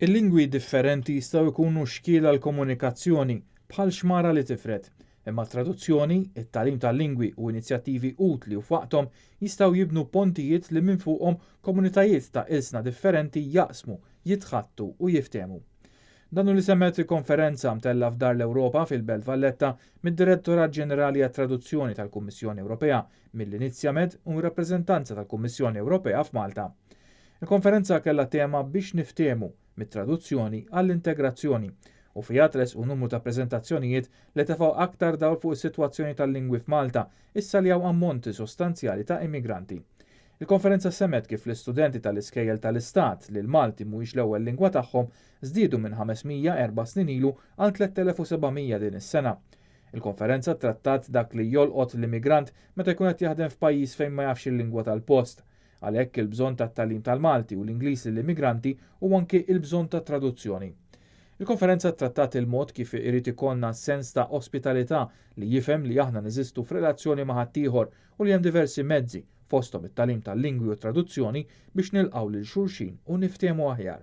Il-lingwi differenti jistgħu jkunu xkiel għall-komunikazzjoni, bħal xmara li tifred. Imma t-traduzzjoni, it-tagħlim tal-lingwi u inizjattivi utli u f'waqthom jistgħu jibnu pontijiet li minn fuqhom komunitajiet ta' ilsna differenti jaqsmu, jitħaddtu u jiftehmu. Dan hu li semmet konferenza mtella' f'Dar l-Ewropa fil-Belt Valletta mid-Direttorat Ġenerali għat-Traduzzjoni tal-Kummissjoni Ewropea, mill-Inizjamed u mir-Rappreżentanza tal-Kummissjoni Ewropea f'Malta. Il-konferenza kellha tema Biex niftehmu, mit-traduzzjoni għall-integrazzjoni u fiha tressqu numru ta' preżentazzjonijiet li tefgħu aktar dawl fuq is-sitwazzjoni tal-lingwi f'Malta issa li hawn ammonti sostanzjali ta' immigranti. Il-konferenza semmet kif l-istudenti tal-iskejjel tal-Istat li l-Malti mhuwiex l-ewwel lingwa tagħhom żdiedu minn 500 erba' snin ilu għal 3700 din is-sena. Il-konferenza trattat dak li jolqot l-immigrant meta jkun qed jaħdem f'pajjiż fejn ma jafx il-lingwa tal-post. Għalhekk il-bżonn tat-tagħlim tal-Malti u l-Ingliż lill-immigranti u anki il-bżonn ta' traduzzjoni. Il-konferenza trattat il-mod kif irid ikollna sens ta' ospitalità li jifhem li aħna neżistu f'relazzjoni ma' ħaddieħor u li hemm diversi mezzi fosthom it-tagħlim tal-lingwi u traduzzjoni biex nilqgħu lil xulxin u niftehmu aħjar.